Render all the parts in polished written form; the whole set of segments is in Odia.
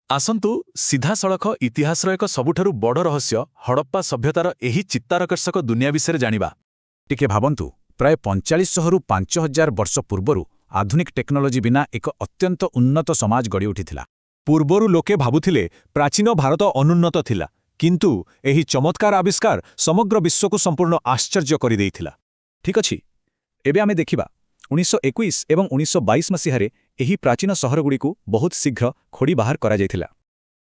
ଆସନ୍ତୁ ସିଧାସଳଖ ଇତିହାସର ଏକ ସବୁଠାରୁ ବଡ଼ ରହସ୍ୟ, ହଡ଼ପ୍ପା ସଭ୍ୟତାର ଏହି ଚିତ୍ତାକର୍ଷକ ଦୁନିଆ ବିଷୟରେ ଜାଣିବା। ଟିକେ ଭାବନ୍ତୁ, ପ୍ରାୟ 4500ରୁ 5000 ବର୍ଷ ପୂର୍ବରୁ ଆଧୁନିକ ଟେକ୍ନୋଲୋଜି ବିନା ଏକ ଅତ୍ୟନ୍ତ ଉନ୍ନତ ସମାଜ ଗଢ଼ି ଉଠିଥିଲା। ପୂର୍ବରୁ ଲୋକେ ଭାବୁଥିଲେ ପ୍ରାଚୀନ ଭାରତ ଅନୁନ୍ନତ ଥିଲା, କିନ୍ତୁ ଏହି ଚମତ୍କାର ଆବିଷ୍କାର ସମଗ୍ର ବିଶ୍ୱକୁ ସମ୍ପୂର୍ଣ୍ଣ ଆଶ୍ଚର୍ଯ୍ୟ କରିଦେଇଥିଲା। ଠିକ୍ ଅଛି, ଏବେ ଆମେ ଦେଖିବା 1921 ଏବଂ 1922 ମସିହାରେ ଏହି ପ୍ରାଚୀନ ସହରଗୁଡ଼ିକୁ ବହୁତ ଶୀଘ୍ର ଖୋଡ଼ି ବାହାର କରାଯାଇଥିଲା।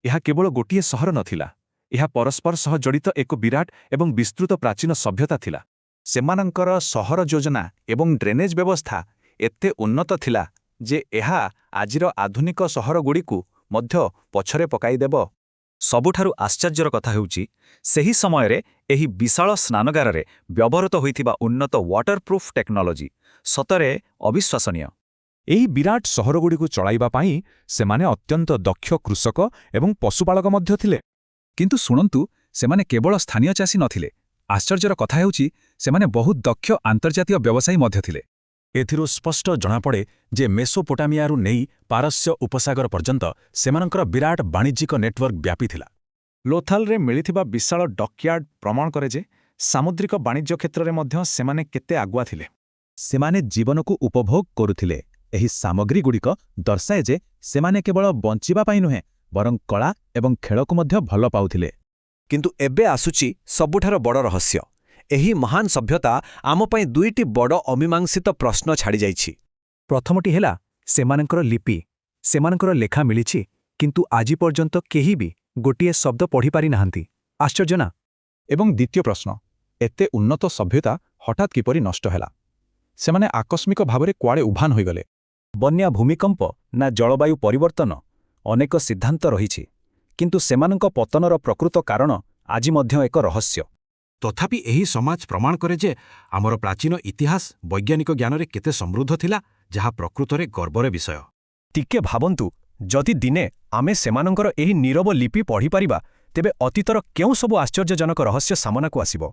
ଏହା କେବଳ ଗୋଟିଏ ସହର ନଥିଲା, ଏହା ପରସ୍ପର ସହ ଜଡ଼ିତ ଏକ ବିରାଟ ଏବଂ ବିସ୍ତୃତ ପ୍ରାଚୀନ ସଭ୍ୟତା ଥିଲା। ସେମାନଙ୍କର ସହର ଯୋଜନା ଏବଂ ଡ୍ରେନେଜ୍ ବ୍ୟବସ୍ଥା ଏତେ ଉନ୍ନତ ଥିଲା ଯେ ଏହା ଆଜିର ଆଧୁନିକ ସହରଗୁଡ଼ିକୁ ମଧ୍ୟ ପଛରେ ପକାଇଦେବ। ସବୁଠାରୁ ଆଶ୍ଚର୍ଯ୍ୟର କଥା ହେଉଛି, ସେହି ସମୟରେ ଏହି ବିଶାଳ ସ୍ନାନାଗାରରେ ବ୍ୟବହୃତ ହୋଇଥିବା ଉନ୍ନତ ୱାଟରପ୍ରୁଫ୍ ଟେକ୍ନୋଲୋଜି ସତରେ ଅବିଶ୍ୱାସନୀୟ। ଏହି ବିରାଟ ସହରଗୁଡ଼ିକୁ ଚଳାଇବା ପାଇଁ ସେମାନେ ଅତ୍ୟନ୍ତ ଦକ୍ଷ କୃଷକ ଏବଂ ପଶୁପାଳକ ମଧ୍ୟ ଥିଲେ। କିନ୍ତୁ ଶୁଣନ୍ତୁ, ସେମାନେ କେବଳ ସ୍ଥାନୀୟ ଚାଷୀ ନଥିଲେ। ଆଶ୍ଚର୍ଯ୍ୟର କଥା ହେଉଛି, ସେମାନେ ବହୁତ ଦକ୍ଷ ଆନ୍ତର୍ଜାତୀୟ ବ୍ୟବସାୟୀ ମଧ୍ୟ ଥିଲେ। ଏଥିରୁ ସ୍ପଷ୍ଟ ଜଣାପଡ଼େ ଯେ ମେସୋପୋଟାମିଆରୁ ନେଇ ପାରସ୍ୟ ଉପସାଗର ପର୍ଯ୍ୟନ୍ତ ସେମାନଙ୍କର ବିରାଟ ବାଣିଜ୍ୟିକ ନେଟୱାର୍କ ବ୍ୟାପିଥିଲା। ଲୋଥାଲରେ ମିଳିଥିବା ବିଶାଳ ଡକ୍ୟାର୍ଡ ପ୍ରମାଣ କରେ ଯେ ସାମୁଦ୍ରିକ ବାଣିଜ୍ୟ କ୍ଷେତ୍ରରେ ମଧ୍ୟ ସେମାନେ କେତେ ଆଗୁଆ ଥିଲେ। ସେମାନେ ଜୀବନକୁ ଉପଭୋଗ କରୁଥିଲେ। ଏହି ସାମଗ୍ରୀଗୁଡ଼ିକ ଦର୍ଶାଏ ଯେ ସେମାନେ କେବଳ ବଞ୍ଚିବା ପାଇଁ ନୁହେଁ, ବରଂ କଳା ଏବଂ ଖେଳକୁ ମଧ୍ୟ ଭଲ ପାଉଥିଲେ। କିନ୍ତୁ ଏବେ ଆସୁଛି ସବୁଠାରୁ ବଡ଼ ରହସ୍ୟ। ଏହି ମହାନ ସଭ୍ୟତା ଆମ ପାଇଁ ଦୁଇଟି ବଡ଼ ଅମୀମାଂସିତ ପ୍ରଶ୍ନ ଛାଡ଼ିଯାଇଛି। ପ୍ରଥମଟି ହେଲା ସେମାନଙ୍କର ଲିପି। ସେମାନଙ୍କର ଲେଖା ମିଳିଛି, କିନ୍ତୁ ଆଜି ପର୍ଯ୍ୟନ୍ତ କେହି ବି ଗୋଟିଏ ଶବ୍ଦ ପଢ଼ିପାରିନାହାନ୍ତି। ଆଶ୍ଚର୍ଯ୍ୟ ନା? ଏବଂ ଦ୍ୱିତୀୟ ପ୍ରଶ୍ନ, ଏତେ ଉନ୍ନତ ସଭ୍ୟତା ହଠାତ୍ କିପରି ନଷ୍ଟ ହେଲା? ସେମାନେ ଆକସ୍ମିକ ଭାବରେ କୁଆଡ଼େ ଉଭାନ ହୋଇଗଲେ? ବନ୍ୟା, ଭୂମିକମ୍ପ ନା ଜଳବାୟୁ ପରିବର୍ତ୍ତନ? ଅନେକ ସିଦ୍ଧାନ୍ତ ରହିଛି, କିନ୍ତୁ ସେମାନଙ୍କ ପତନର ପ୍ରକୃତ କାରଣ ଆଜି ମଧ୍ୟ ଏକ ରହସ୍ୟ। ତଥାପି ଏହି ସମାଜ ପ୍ରମାଣ କରେ ଯେ ଆମର ପ୍ରାଚୀନ ଇତିହାସ ବୈଜ୍ଞାନିକ ଜ୍ଞାନରେ କେତେ ସମୃଦ୍ଧ ଥିଲା, ଯାହା ପ୍ରକୃତରେ ଗର୍ବର ବିଷୟ। ଟିକେ ଭାବନ୍ତୁ, ଯଦି ଦିନେ ଆମେ ସେମାନଙ୍କର ଏହି ନୀରବ ଲିପି ପଢ଼ିପାରିବା, ତେବେ ଅତୀତର କେଉଁ ସବୁ ଆଶ୍ଚର୍ଯ୍ୟଜନକ ରହସ୍ୟ ସାମନାକୁ ଆସିବ!